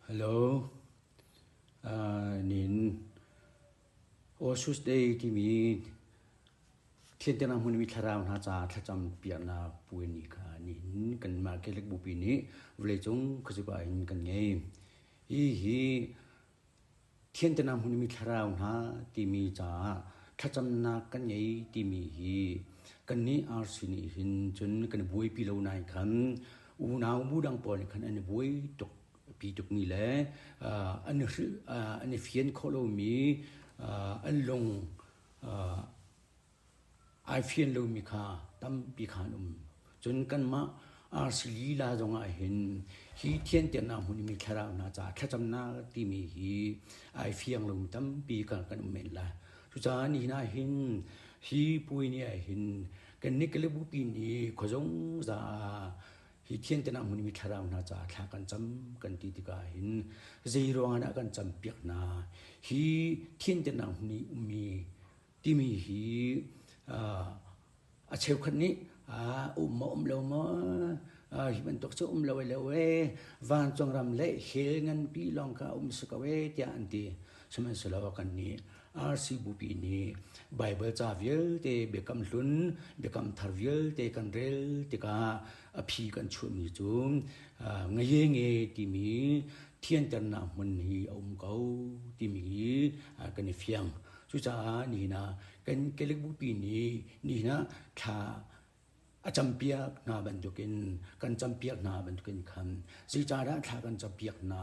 Hello. Nin Osus Day timi thianternak hmunmi thlarau hna ca thlacam piaknak puai ni kha nihin kanmah Catholic Bupi nih vawleicung khuazip ah hin kan ngei. Hi hi Thianternak hmunmi thlarau hna timi caah thlacamnak kan ngei timi hi kannih RC nih hin cun kan i buaipi lo nain khan unau bu dang pawl nih khan an i buai tuk pi tukmi le an i hrilh an i fian khawh lomi an lung Ai fian lomi kha tampi kha an um. Cun kanmah RC lila zongah hin hi thianternak hmun i mi thlarau hna caah thlacamnak timi hi ai fiang lomi tampi kan kan um men lai. Cucaah nihin ah hin hi puai ni ah hin kannih Kalabupi nih khuazungza ah hi thianternak hmun i mi thlarau hna caah thla kan cam kan ti tikah hin zei ruangah dah kan campiak hna? Hi thianternak hmun i ummi timi hi a cheukhat nih um maw um lo maw hi bantuk cu um lo lo e vancung ram le hell nganpi lawng kha um si ko e tiah an ti. Sihmanhsehlaw kan nih RC bupi nih Bible ca vialte biakam hlun biakam thar vialte kan rel tikah a phi kan chuahmi cu ngaye nge timi thianternak hmun hi a um ko timi hi kan i fiang. Cucaah nihin ah kan Catholic Bupi nih nihin ah thla a campiak hna bantukin kan campiak hna bantukin khan zeicahdah thla kan campiak hna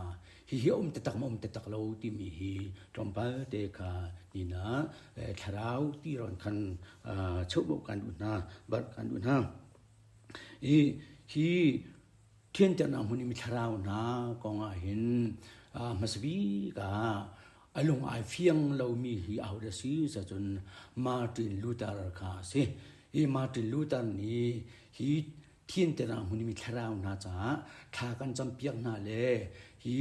hihi a um taktak maw um taktak lo timi hi tlawmpal te kha nihin ah thlarau ti rawn khan cheuhbauh kan duh hna barh kan duh hna. I hi thianternak hmun i mi thlarau hna kong ah hin hmasa bik ah A lung ai fiang lomi hi ahodah si cun Martin Luther kha a si. Hi Martin Luther nih hi thianternak hmun i mi thlarau hna caah thla kan campiak hna le hi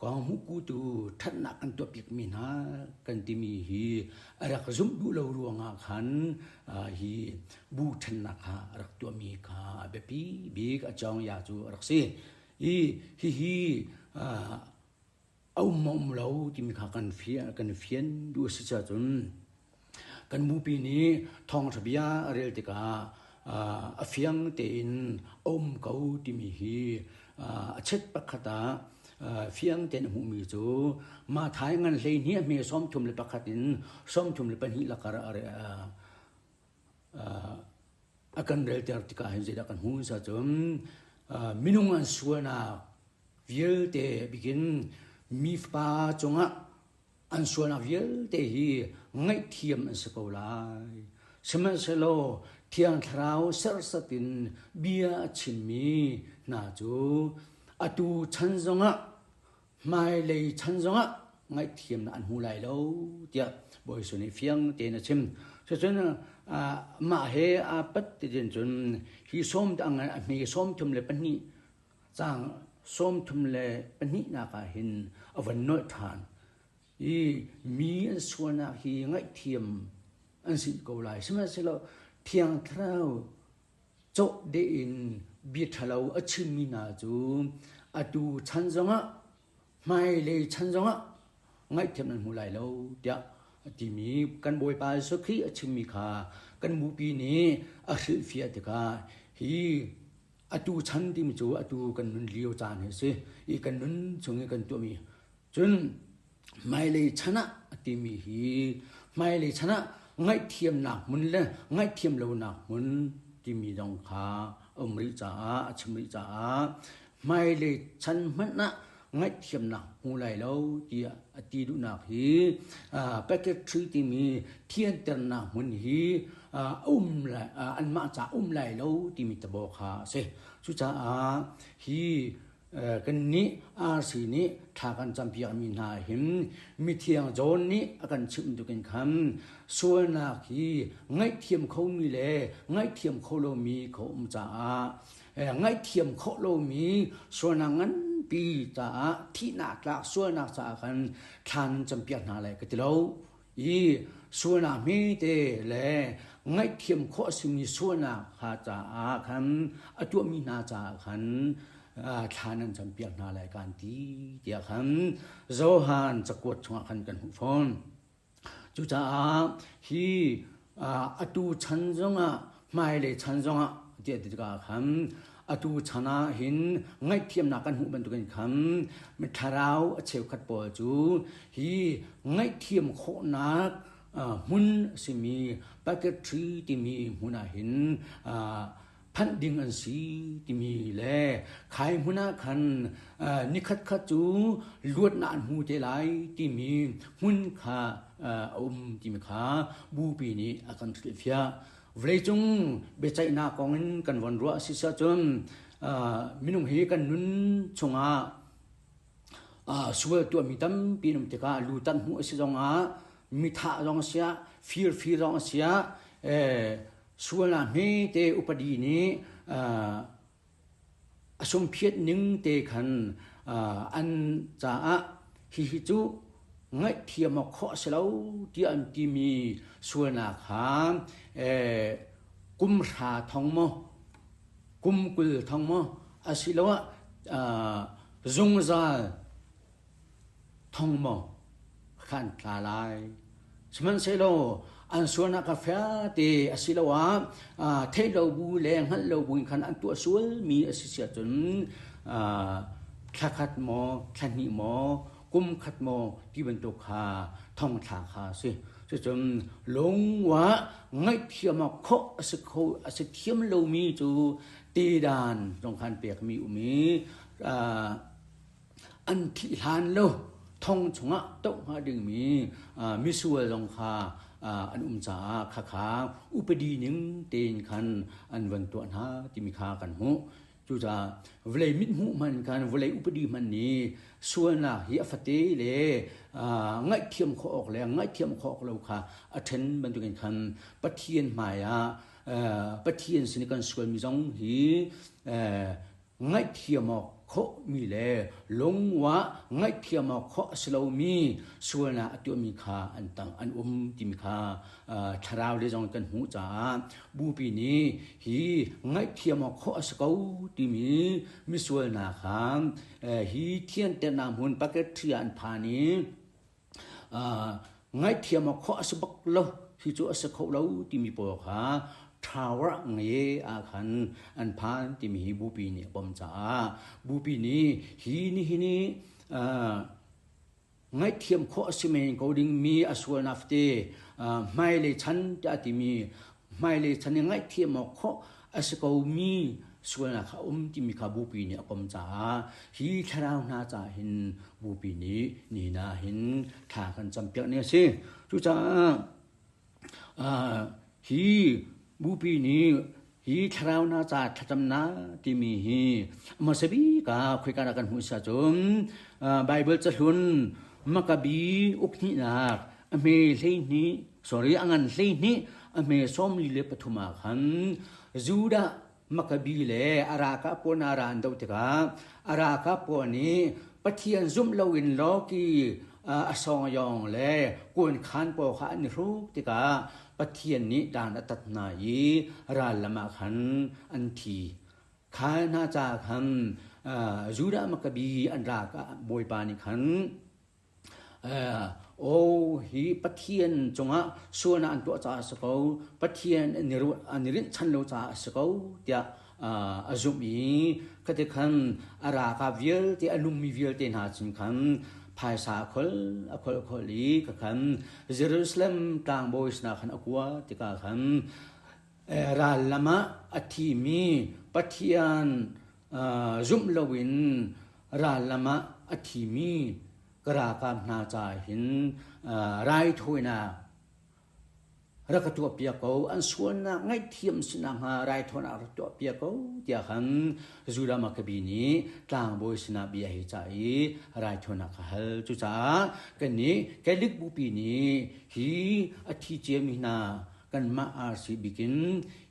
kong hmuhkutu ṭhatnak kan tuahpiakmi hna kan timi hi a rak zumh duh lo ruangah khan hi bu ṭhennak kha a rak tuahmi kha a biapi bik a cawngya cu a rak si. Hi hihi A um maw um lo timi kha kan fian, kan fian duh a si cun kan bupi nih thawngṭha bia a rel tikah a fiang tein a um ko timi hi a chet pakhat ah fiang tein a hmuhmi cu Mathai ngan 12 a hme 31 in 32 lakar a kan relter tikah hin zeidah kan hmuh cun minung an sualnak vialte bikin mi fapa cungah an sualnak vialte hi ngaihthiam an si ko lai. Sihmanhsehlaw Thiang Thlarau serhsat in bia a chimmi hna cu atu chan zongah hmailei chan zongah ngaihthiamnak an hmu lai lo tiah Bawi Jesuh nih fiang tein a chim. Cucun mah he aa pat ti cun hi sawm a hme 32 caang 32 ah hin a von nolh ṭhan i mi an sualnak hi ngaihthiam an si ko lai. Sihmanhsehlaw Thiang Thlarau cawh deh in bia ṭhalo a chimmi hna cu atu chan zongah hmailei chan zongah ngaihthiam nan hmu lai lo tiah a timi kan Bawipa Jesuh Khrih a chimmi kha kan bupi nih a hrilhfiah tikah hi atu chan timi cu atu kan nun lio caan hi a si i kan nun chung i kan tuahmi cun hmailei chan ah a timi hi hmailei chan ah ngaihthiamnak hmun le ngaihthiam lonak hmun timi zong kha a um rih caah a chim rih caah hmailei chan hmanh ah ngaihthiamnak hmu lai lo tiah a ti duhnak hi purgatory timi thianternak hmun hi um lai anmah ca um lai lo timi tabo kha a si. Cucaah hi kannih RC nih thla kan campiakmi hna hin mithiang John nih a kan chimh bantukin khan sualnak hi ngaihthiam khomi le ngaihthiam kho lomi kho um caah ngaihthiam khawh lomi sualnak nganpi caah thihnak tlak sualnak caah khan thla nan campiak hna lai ka ti lo i sualnak hmete le ngaihthiam khawh a simi sualnak kha caah khan a tuahmi hna caah khan. Thla nan campiak hna lai kaan ti tiah khan Johan cakuat chungah khan kan hmuh fawn. Cucaah hi atu chan zongah hmailei chan zongah tiah ti tikah khan atu chan ah hin ngaihthiamnak kan hmuh bantukin khan thlarau a cheukhat pawl cu hi ngaihthiam khawhnak hmun a simi purgatory timi hmun ah hin phanh ding an si timi le khai hmun ah khan nikhat khat cu luatnak an hmu te lai timi hmun kha a um timi kha bupi nih a kan hrilhfiah. Vawleicung biaceihnak kong in kan von ruah si cun minung hi kan nun chungah sual tuahmi tampi an um tikah lutan hmuh a si zongah mithah zong a siah firfi zong a siah sualnak hmete upadi nih a sungphiat ning te khan an caah hihi cu ngaihthiam awk khawh a si lo tiah an timi sualnak kha kum hra thong maw kum 20 thong maw asiloah zungzal thong maw kha an tla lai. Sihmanhsehlaw an sualnak kha fate asiloah theih lo bu le hngalh lo bu in khan an tuah sualmi a si si ahcun thla khat maw, thla hnih maw, kum khat maw ti bantuk kha thongthla kha a si. Cucun lungwa ngaihthiam awk khawh a si kho a si thiam lomi cu tedan zong khan pekmi um i an thih hlan lo thong chungah toh hnga dingmi misual zong kha an um caah khakha upadi ning tein khan an van tuah hna timi kha kan hmuh. Cucaah vawlei mithmuh hmanh khan vawlei upadi hmanh nih sualnak hi a fate le ngaihthiam khawh awk le ngaihthiam khawh awk lo kha a ṭhen bantukin khan Pathian hmai ah Pathian sin i kan sualmi zong hi ngaihthiam awk khawhmi le lungwah ngaihthiam awk khawh a si lomi sualnak a tuahmi kha an tang an um timi kha thlarau le zong kan hmuh caah bupi nih hi ngaihthiam awk khawh a si ko timi misualnak kha hi thianternak hmun purgatory ah an phan i Ngaihthiam awk khawh a si bak lo, hi cu a si kho lo timi pawl kha tower nge ah khan an phan timi hi bupi nih a pom caah bupi nih hi nihin i ngaihthiam khawh a si men ko dingmi a sualnak fate hmailei chan tiah timi hmailei chan i ngaihthiam awk khawh a si komi sualnak kha a um timi kha bupi nih a pom caah hi thlarau hna caah hin bupi nih nihin ah hin thla kan campiak ni a si. Cucaah hi bupi nih hi thlarau hna ca thlacamnak timi hi hmasa bik ah khoika dah kan hmuh si ahcun Baibal cahlun Makabi uk hnihnak a hme 12 sorry a ngan 12 a hme 43 ah khan Judah Makabi le a ralkap pawl hna ra an doh tikah a ralkap pawl nih Pathian zumh loin lawki a songyong le kuankhan pawl kha an i hruk tikah Pathian nih dan a tat hna i ral lam ah khan an thi. Kha hna ca khan Judah Makabi an ralkap bawipa nih khan Aw hi Pathian cungah sualnak an tuah caah a si ko, Pathian an i rinhchan lo caah a si ko tiah a zumh i khati khan a ralkap vialte a nungmi vialte hna cun khan phaisa a khol a khol a khol i khakhan Jerusalem tlangbawi sinah khan a kua tikah khan ral lam ah a thimi Pathian zumh loin ral lam ah a thimi ka ralkap hna caah hin raithawinak rak ka tuahpiak ko, an sualnak ngaihthiam si nakhnga raithawinak rak tuahpiak ko tiah khan Judah Makabi nih tlangbawi sinah bia hi cah i raithawinak kha hal. Cucaah kannih Catholic bupi nih hi a thi ciami hna kanmah RC bikin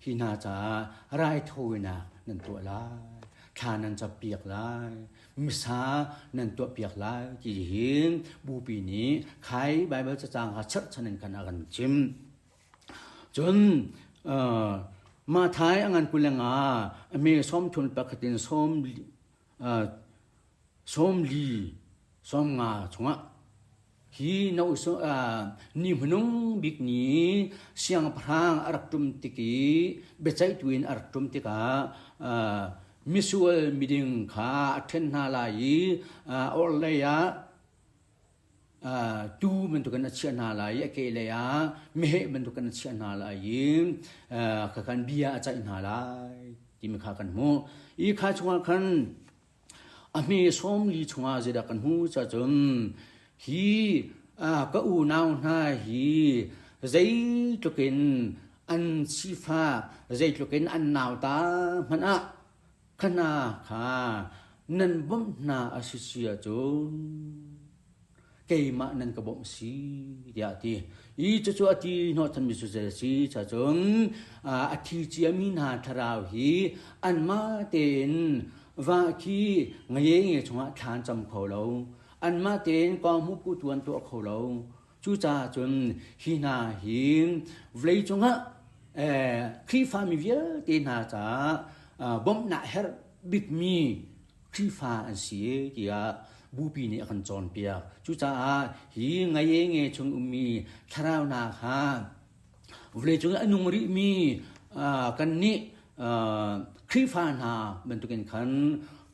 hi hna caah raithawinak nan tuah lai, thla nan campiak lai, misa nan tuahpiak lai ti hi bupi nih khai Baibal cacang kha cherhchan in khan a kan chim. Cun Mathai a ngan 25 a me sawm thun pakhat in sawm 40 chungah hi ni hmanung bik ni siangpahrang a rak ṭum tik i biaceihtu in a rak ṭum tikah misual miding kha a ṭhen hna lai i orhlei ah tuu bantukin a chiah hna lai i a kehlei ah meheh bantukin a chiah hna lai i khakhan bia a ceih hna lai timi kha kan hmuh. I kha chungah khan a hme 40 chungah zeidah kan hmuh cacun hi ka unau hna hi zeitluk in an sifak zeitluk in an nauta hmanh ah kha hna kha nan bawmh hna a si si ahcun keimah nan ka bawmh si tiah a ti. I cucu a ti hnawhchanmi cu zei a si cacun a thi ciami hna thlarau hi anmah tein va khi ngaye nge chungah thla an cam kho lo. Anmah tein kawng hmuh tuan tuah kho lo. Cucaah cun hi hna hi vawlei cungah Khrihfami vialte hna caah bawmhnak herh bikmi Khrihfa an si tiah Bupi nih a kan cawnpiak. Cucaah hi ngaye nge chung ummi thlarau hna kha vawleicung i a nung rihmi kannih Khrihfa hna bantukin khan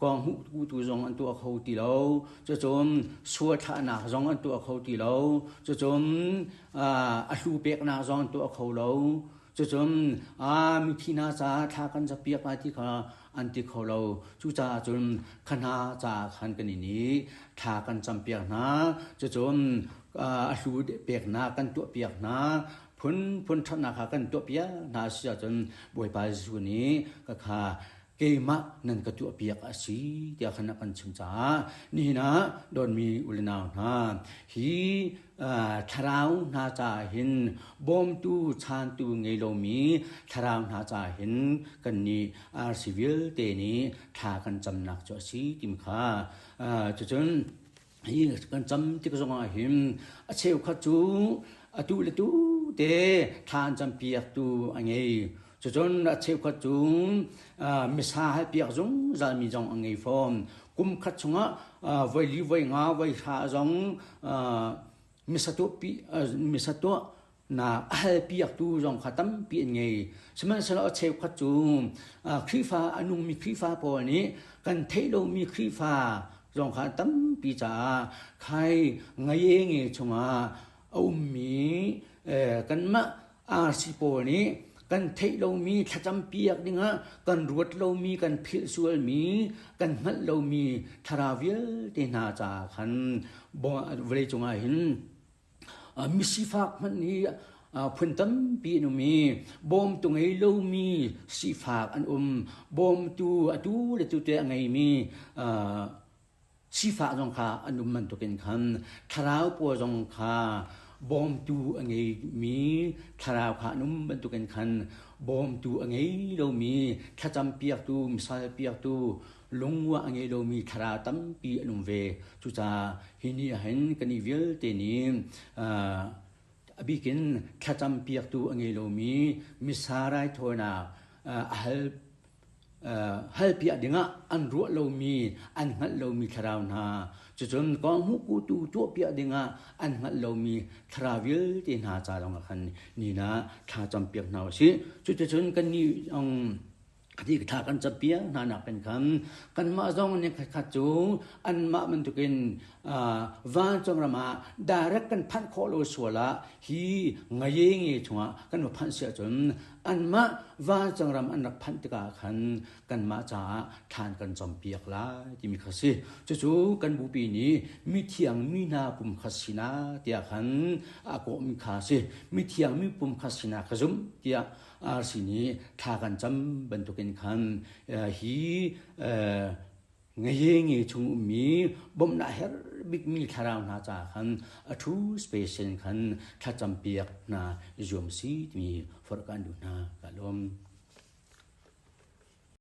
kong hmuhtu zong an tuah kho ti lo. Cucun suathlahnak zong an tuah kho ti lo. Cucun a hlu peknak zong an tuah kho lo. Cucun mithi hna caah thla kan capiak lai ti kha an ti kho lo. Cucaah cun kha hna caah khan kan in i thla kan campiak hna. Cucun a hlu peknak kan tuahpiak hna. Phunphun ṭhatnak kha kan tuahpiak hna a si ahcun Bawipa Jesuh nih ka kha keimah nan ka tuahpiak a si tiah khan a kan chim caah nihin ah dawtmi u le nau hna hi thlarau hna caah hin bawmtu chantu ngei lomi thlarau hna caah hin kannih RC vialte nih thla kan camnak cu a si timi kha cucun hi kan cam tik zongah hin a cheukhat cu atu le tu te thla an campiaktu a ngei. Cucun a cheukhat cu misa halpiak zungzal mi zong a ngei fawn. Kum khat chungah voi li voi nga voi hra zong misa tuahpi misa tuah na a halpiaktu zong kha tampi an ngei. Sihmanhsehlaw a cheukhat cu Khrihfa a nungmi Khrihfa pawl nih kan theih lomi Khrihfa zong kha tampi caah khai ngaye nge chungah a ummi kanmah RC pawl nih kan theih lomi thlacam piak dingah kan ruat lomi kan philh sualmi kan hngalh lomi thlarau vialte hna caah khan vawlei cungah hin Misifak hmanh hi phun tampi an um i bawmtu ngei lomi sifak an um. Bawmtu atu le tu te a ngeimi sifak zong kha an um bantukin khan thlarau pawl zong kha bawmtu a ngeimi thlarau kha an um bantukin khan bawmtu a ngei lomi thlacam piaktu misal piaktu lungua a ngei lomi thlarau tampi an um ve. Cucaah hi ni ah hin kan i vialte nih a bikin thlacam piaktu a ngei lomi misa raithawinak a hal halpiak dingah an ruah lomi an hngalh lomi thlarau hna cucun kong hmuhkutu tuahpiak dingah an hngalh lomi thlarau vialte hna ca zongah khan ni na thla campiak hna usih. Cuticun kannih zong Ati thla kan campiak hna nak pen khan kanmah zong nih khat cu anmah bantukin vancung ram ah direct kan phanh khawh lo sual ah hi ngaye nge chungah kan va phanh si ahcun anmah vancung ram an rak phanh tikah khan kanmah caah thlan kan campiak lai timi kha si. Cucu kan bupi nih mithiang mi hna pum kha sina tiah khan a kawhmi kha si. Mithiang mi pum kha sina ka zumh tiah RC nih thla kan cam bantukin khan hi nge chung ummi bawmhnak herh bikmi thlarau hna caah khan a thu special khan thlacam piak hna zuam si timi forh kan duh hna ka lawm.